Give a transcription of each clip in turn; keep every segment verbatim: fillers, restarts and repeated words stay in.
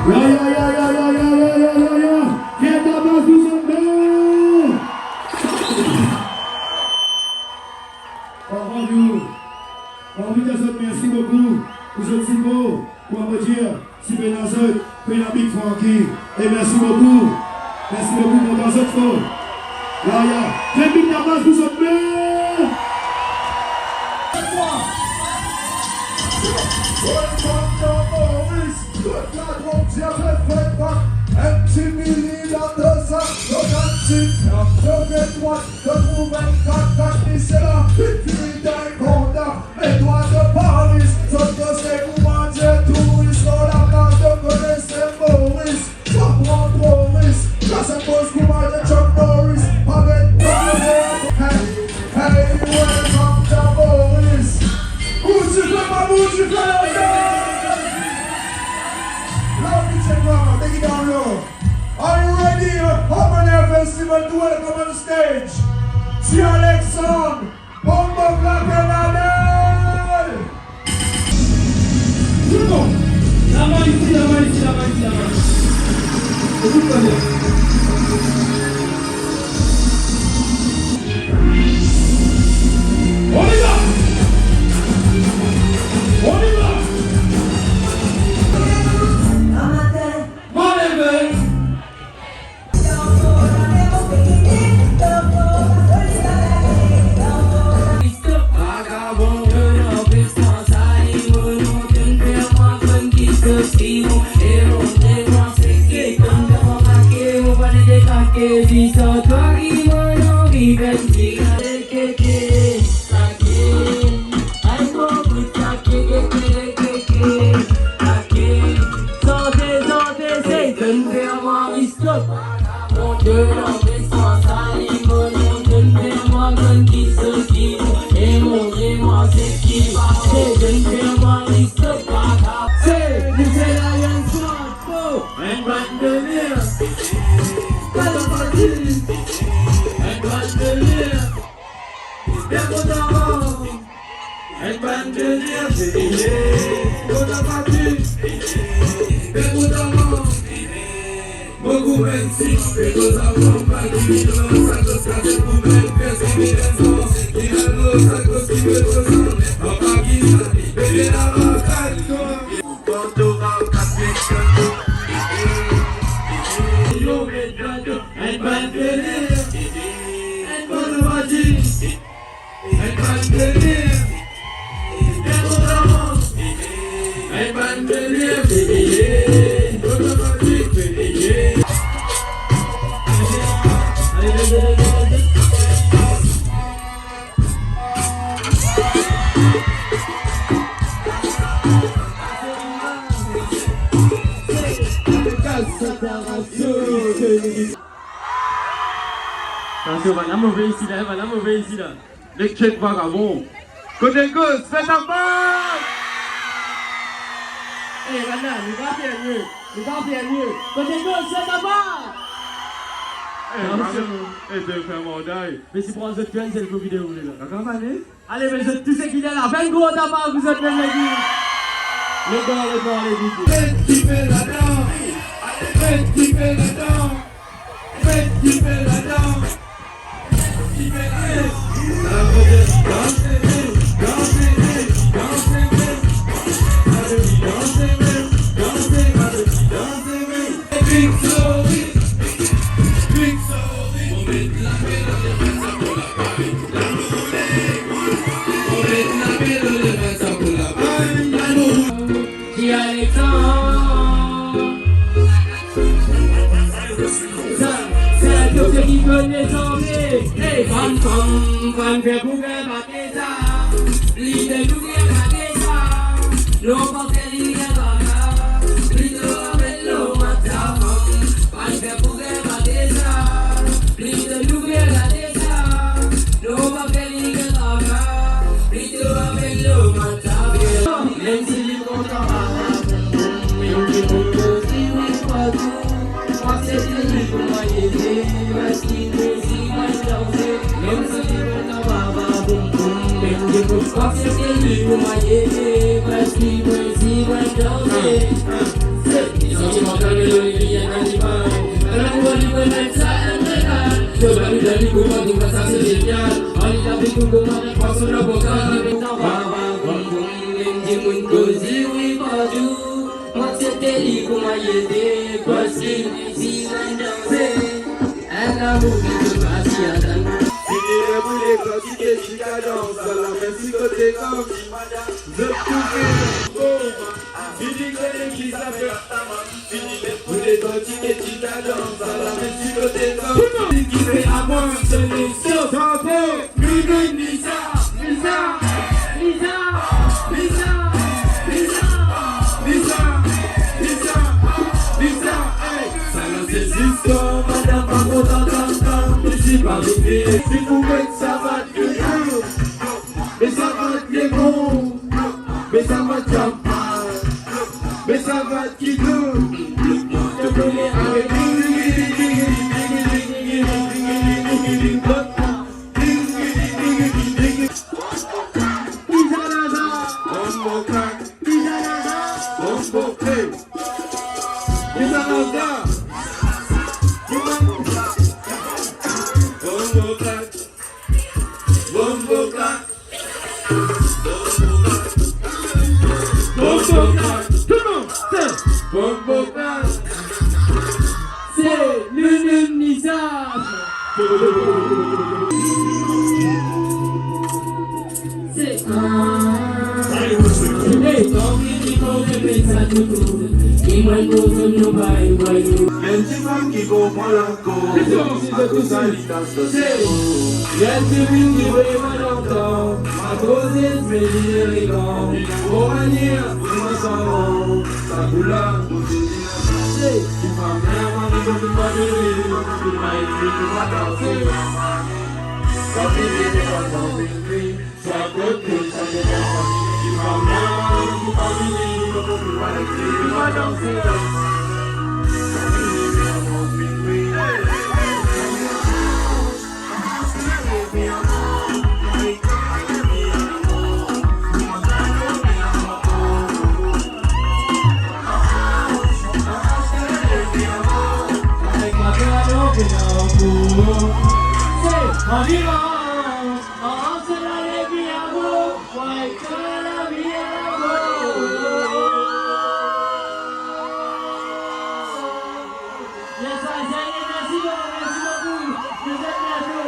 Ya, ya, ya, ya, ya, ya, ya, ya, ya, ya. Get that bas pou zot mem. Avan nou, anvi dir zot mersi boukou pou zot sipor, pou Amodir, ti pena zot, pena Big Francky. E mersi boukou. Mersi boukou, kontan zot for. Ya, ya. Get big tabas pou zot mem. Welcome to Maurice. Tout ladrog ti ave fred bak. Enn ti mili dan de sak, zot enn ti, zot fre trwa. Zot trouv enn kat kat, li se la, vit vini dan enn konda. Me twa de Paris, zot koze kouma dir touris, lor laplaz zot kone se Moris. Pa pran tro risk, sa se koz kouma dir Chuck Norris. Pa get pare. Hey, hey, welcome to Maurice. Bout difle, pa bout difle, let's go! Love you, check it out, take it down low. Are you ready? Open Air Festival to welcome on stage Ti Alexandre, Bomboclaat Bernadel. Laba isi, laba isi, laba isi, laba isi. Ekout sa bien. On y va! On y va! Bon, eh ben. Enn bann delir, fini, kontan parti. Boukou mem si pe koz avan, pa ki mitan, sa koz kase pou mem, pers ki mitan, ki alo, sa koz ki pe koz an, pa ki sa, bebe la, pa ki sa. Yo, met bann, enn bann delir, enn bann parti. Atansion, bann la move isi la, bann la move isi la. Nek chek vagabon. Kote koz, fer sa fort! Eh, bann la, nou pa fer mie, nou pa fer mie. Kote koz, fer sa fort! Eh, atansion. E zot fer manday. Me si pran zot fer, se le kou video ou le la. Dakor, ale. Ale, me zot tou seki la, fer enn gro tap pou zot mem legliz. Letan, letan, letan. Met dife ladan. Met dife ladan. Met dife ladan. Met dife ladan. Hey, fanm, fanm, fanm, fer bouge, bouge. Dimoun koze wi partou, mo aksepte li kouma li ete, parski li ti bann danse, enn lamour ki to pa ti atann. Fini reboule, kan ti pe ti kadans, ala mem si kote kan ti madanm, zot toufe. Vini kone ki zafer. Pou dekotik e ti kadans, ala mem si kote kan. Li ki pe amwar, se li so. Tande, Nounoun Lisa, Lisa, Lisa, ey. Sa la se zis kan madanm pa kontan tann, tann, li ti pa rive. Si pou met savat touzour, me savat le bon, me savat zame mal. Me savat ki dou. To kone avek Bizanaza. Bombo krak. Bizanaza. Bombo krak. Bizanaza. Bombo krak. Bombo krak. Bombo krak. Bombo krak. Tout le monde, c'est Bombo krak. C'est le, le Nizam. C'est, ah. Hey, tanki li koz sa toutou. Li mwa koz nou bay, bay nou. Enn ti fanm ki konpran la. Akoz sa li tas dan so. Enn dimoun ki vremem lontan, akoz li elegan, mo manier, mo savan, sa kouleur, mo sezi la pase. Ki fam la, mari, mo finn pa vini, mo finn pa ekri, mo pa danse. Sa fini, mo pa danse. Yes, Isaiah, merci beaucoup, merci beaucoup. Joseph Merto,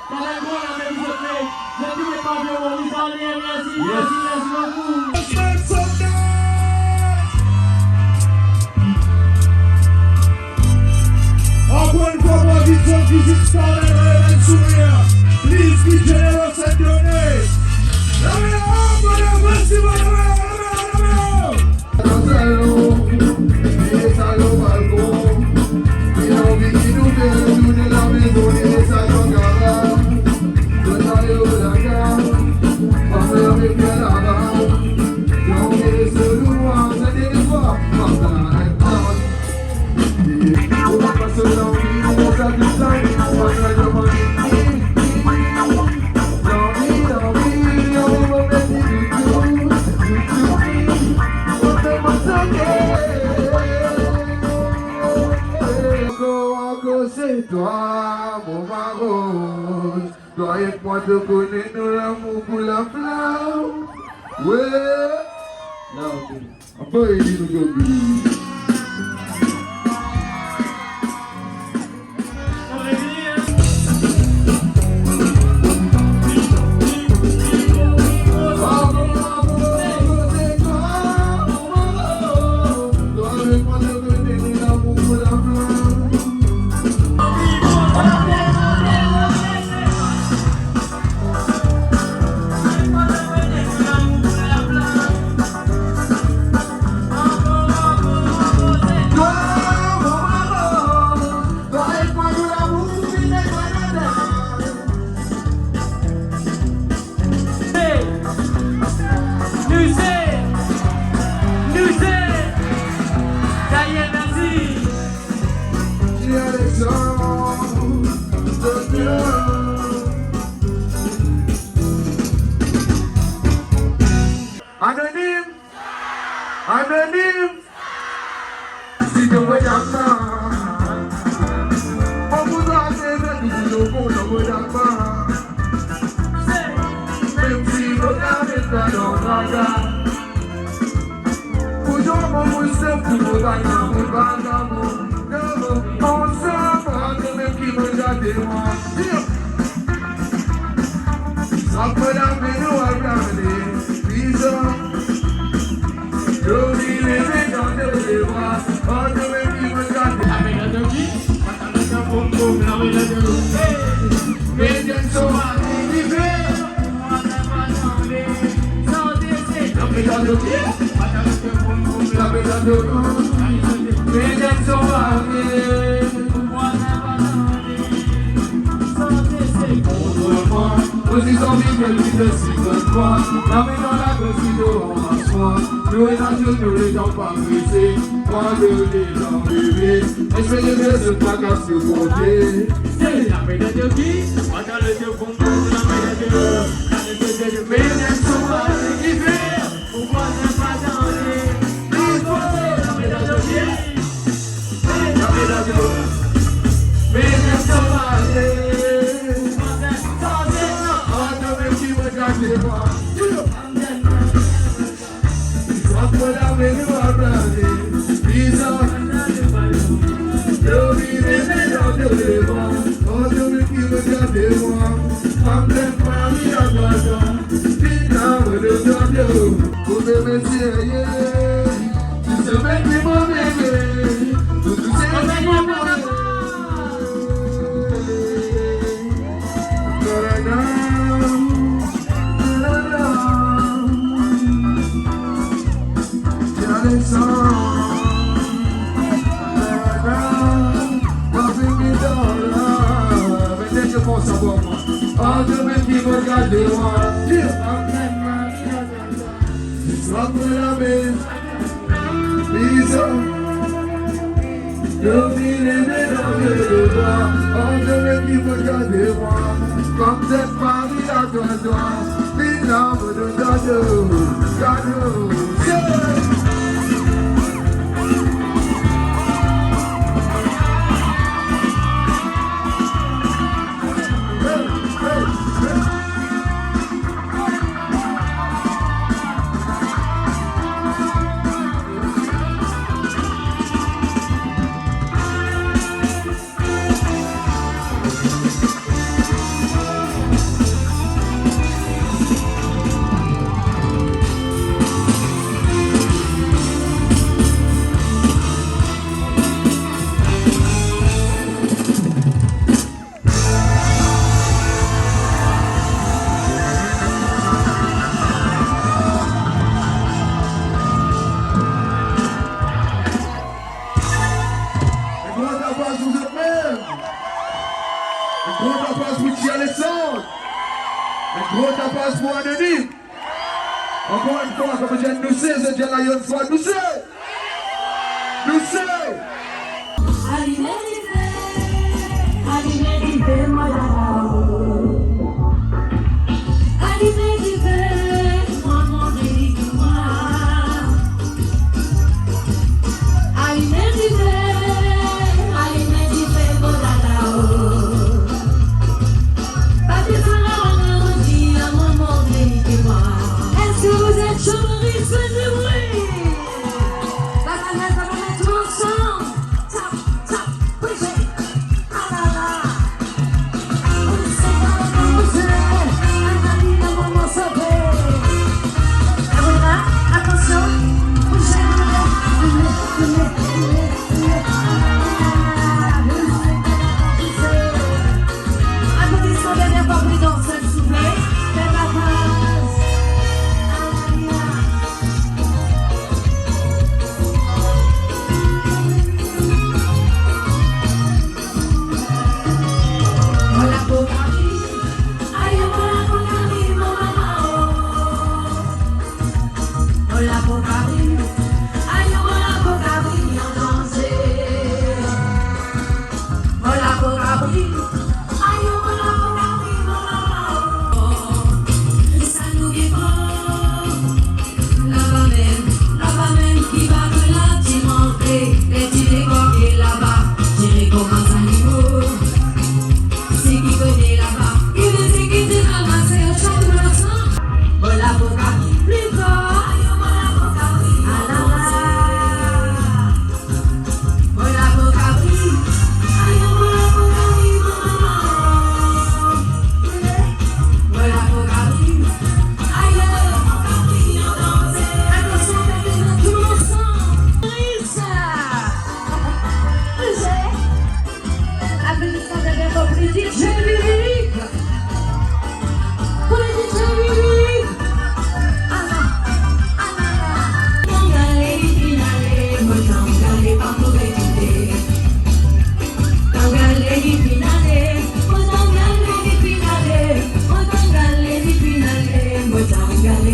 travail bon, la même chose, mais je ne vais pas bien, on vous en est, merci, merci, merci beaucoup. Ankor enn fwa, mo invit zot vizit Scarlett Ray, Sourir. Please be generous and donate. Lame la, lame la, festival, lame la, lame la, lame la. Dan salon, li le salon balkon. Li anvi ki nou fer tourn lamezon, li le salon gara. Zot ale o lakaz, pa fer avek fer laraz. Zot anvi les lou, zot ena fwa, pa fer enn tan. Ou pa pas dan vi, ou pa satisfay, pa fer lamann. To kone nou lamour pou laflam. We. La, ok. Apa ide nou kopi? Nou se, nou se, Daniel Nazi. Anonim. Anonim. Si to medam la, mo pou twa sezon, nou pou nou pou to medam la. Mem si mo kapav met twa dan traga, pou twa mo pou sef, pou mo gagn mo vagabon. Ansam, pa de mem ki mo gade mwa. Sa pa lapenn nou al gade, bizar. Dormi leve dan to lebra, pa de mem ki mo gade. Lame dan to ki, lame dan to boum boum, lame dan to. Hey! Medam so arive. Pou vwazin pa danze, pou vwazin pa danze. Lame dan to. Medam so arive. Atann, mem ki mo gade mwa. Sa pa lapenn nou al gade, bizar. Dormi leve dan to lebra, atann, mem ki mo gade mwa. Fam, fam, fam, fam. Pou bebe serie, ti semenn ki mo bebe, tou, tou semenn ki mo bebe. Ti Alexandre, pa vinn dan la. Met de fors avek mwa. Atann, mem ki mo gade mwa. Yeah. Sa pa lapenn, bizar. Dormi leve dan to lebra, atann, mem ki mo gade mwa. Fam, fam, fam, fam. Vinn la, mo donn twa kado, kado. Yeah. Hey, hey, hey. Enn gran tapas pou zot mem. Enn gran tapas pou Ti Alexandre. Enn gran tapas pou Anonim. Ankor enn fwa, kan mo dir nou se, zot dir la enn fwa, nou se. Nou se. Alime dife, alime dife, mwa la. Alime dife, mwa, mwa, mwa. Alime dife, alime dife, mwa la, oh. Pa bizin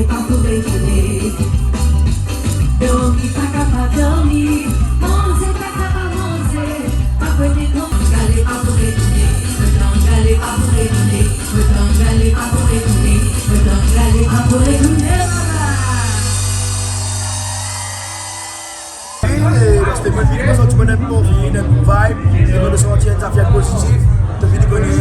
Pa pou retourne. Dormi, pa kapav dormi. Manze, pa kapav manze. Pa pou retourne. Gale, pa pou retourne. Gale, pa pou retourne. Gale, pa pou retourne. Gale, pa pou retourne. E, paske mwa, mwa, mwa, ti mwa, bon, bon vibe, e mwa, santi enn zafer pozitif, to vini kone.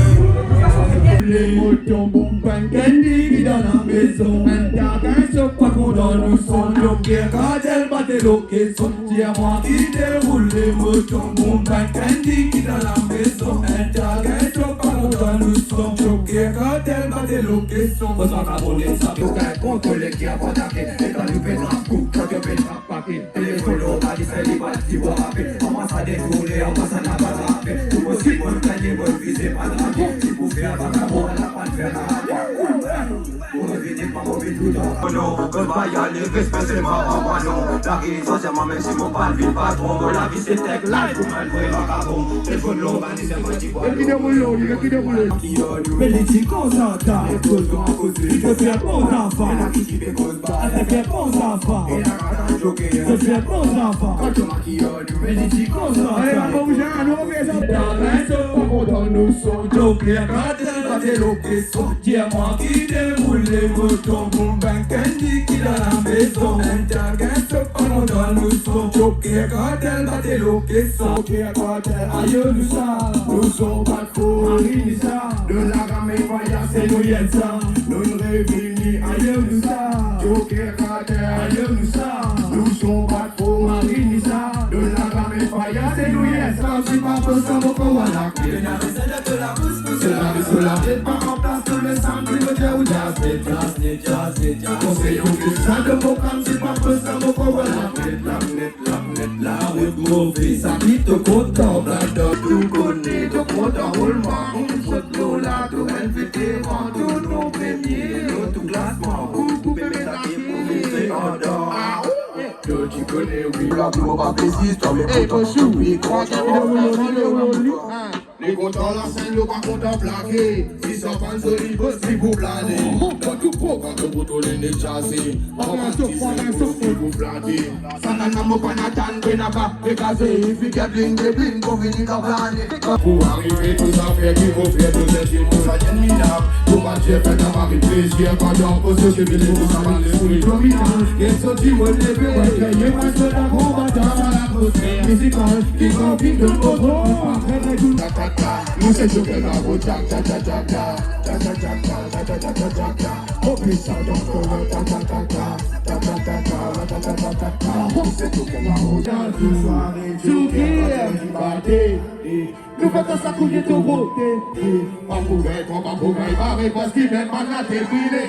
Lemot tonbe, bann Candy ki dan lamezon, enn takin, so pa kontan nou son, Joker Kartel bat lokeson, dir mwa ki deroule, lemot tonbe, bann Candy ki dan lamezon, enn takin, so pa kontan nou son, Joker Kartel bat lokeson, kouma sa ka boule sa, tou kan kontrole ki ava atake, e kan nou pe trap kou, kan nou pe trap pake. Telefon lor, pa li fer li bat, li pou rapel. Kouma sa detourne, kouma sa napa rapel. Tou posib, mo gagn, mo vize, pa drake. Ti pou fer vakabon, la pa fer drake. Pou revini, pa mo vinn toutan. Oh non, kot pa ale, respek se pa an balon. Lari, sa se mwa, mem si mo pa vinn patron. Mo lavi se thug life, kouma enn vre vakabon. Telefon lor, pa li fer bat, li pou rapel. Ki deroule, ki deroule. Me li ti konsantre, koz gran koze. Li pe fer bon zanfan. Ena ki ti pe koz Sa se fer bon zanfan. Sa se fer bon zanfan. Enn takin, so pa kontan nou son, Joker Kartel bat lokeson, dir mwa ki deroule, lemot tonbe, bann Candy ki dan lamezon. Enn takin, so pa kontan nou son, Joker Kartel bat lokeson. Joker Kartel, ayo nou sa, nou son pa tro, Marini sa, nou lagam e faya, se nou yel sa. Nou revini, ayo nou sa, Joker Kartel, ayo nou sa. Nou son pa tro, Marini sa, nou lagam e faya, se nou yel sa. Si pa pou sa, mo pou wala. Se la vi, se la vi, pa an plas, tou le samdi, mo dir ou jazz, jazz, jazz, jazz. Konsey ou ki sa de mo kam, si pa pou sa, mo pou wala. Larout move, sa ki to kontan, bladan tou kone, to kontan roulman, ou sot lor la, to enn veteran, to non premie, lor tou klasman, pou koupe met lake pou mize andan. Ah, ou, to ti kone, wi. La, mo pa plezi, to me kontan, wi, kontan. Li kontan lasenn, li pa kontan plake. Si sa pann zoli, bos li pou plane. Kan tou program to pou tourne, li jaze. Papa, to pran enn sof pou flate. Sa nana mo pann atann, pe napa, pe kaze. If you get bling, get bling, pou vini kan plane. Pou arive tou zafer ki mo fer, tou zot inn pou sa inn minab. Pou pa dir fer ta mari plezir, pandan mo sot vini pou sa bann lespri dominan. Get soti, mo leve, mo kreye, mo soda konbatan, latmosfer mizikal. Ki konpinn de mo tro, apre retou, ta, ta, ta. Nou se Joker Kartel, ta, ta, ta. Mo plis sa dan to la, ta, ta, ta. Mo se Joker Kartel. Joker, bate. Nou pa ta sa kouye to bote. Pa pou gagn, pa pou gagn, pa pou gagn, paski mem bann la te brile.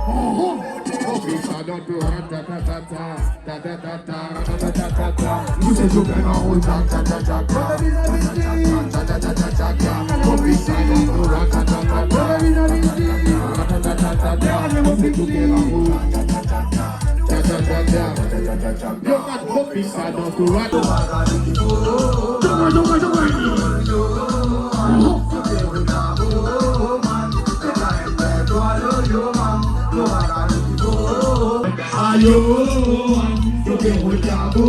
Oh, oh. Mo plis sa dan to la, ta, ta, ta, ta. Nou se Joker Kartel, ta, ta, ta, ta. Joker Kartel. Ayo, man, yo pe rod labo,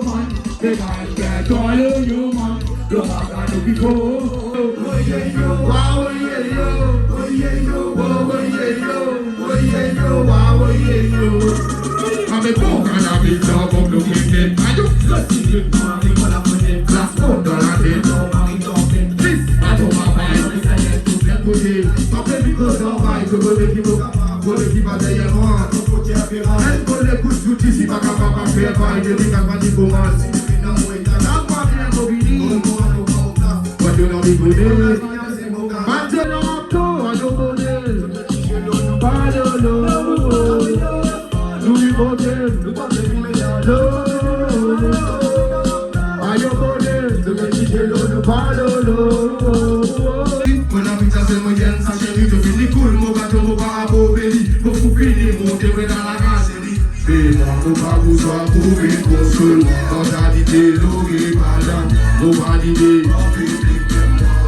man. Pe gagn, gagn, yo, yo, man. Yo pa gagn, yo piko. Oye, yo, wa, oye, yo, oye, yo, wa, oye, yo, oye, yo, wa, oye, yo. Ame bon, kan abitan, bon, nou kite. Ayo, yo, si yo, man, nou la premye plas, bon, dan latet. Plis, atann, papa, yo, sa, yo, tou, bien kote. Apre, mikro, travay, yo, kote ki mo Kole ki pa deryer mwa. Enn kole kout zouti, si pa kapav pa fer pay, depi kapav ni koumans. Sa pa bien mo vini. Bann jeune an to, ayo kone. Pa lolo. Nou li monte, nou pa vle vinn met lolo. Ayo kone, nou pe kite lolo, pa lolo. Mo lavi sa se mo gagn sa, seri, to fini koul, mo gato, mo pa apove li. Mo pou fini monte, mo dan lagazeli. Pe mwa, mo pa bouzwa pou vinn konsol. Mantalite lori, madanm, mo valide.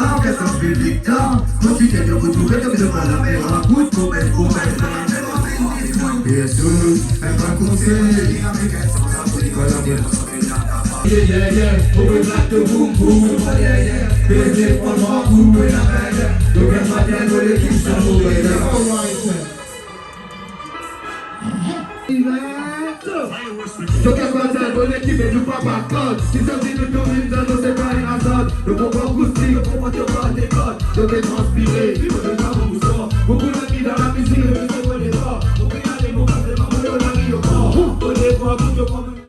sa, ke sa piblik la. Profite de retrouver comme de pas la mer, un coup de comète, comète. Bien sûr, un pas conseil. Voilà, voilà. Yeah, yeah, yeah. Open back the boom, boom. Yeah, yeah. Bébé, prends-moi, boum, boum, la bague. Donc, un matin, dans l'équipe, ça nous aide. All right. Zot kapav dir, bon, lekip, me nou pa pa kont. Si sa dir nou dominn, dan nou se pa enn azot. Nou konpran koustik, nou konpran pa dekot. Zot pe transpire, nou pa bon pou sa. Boukou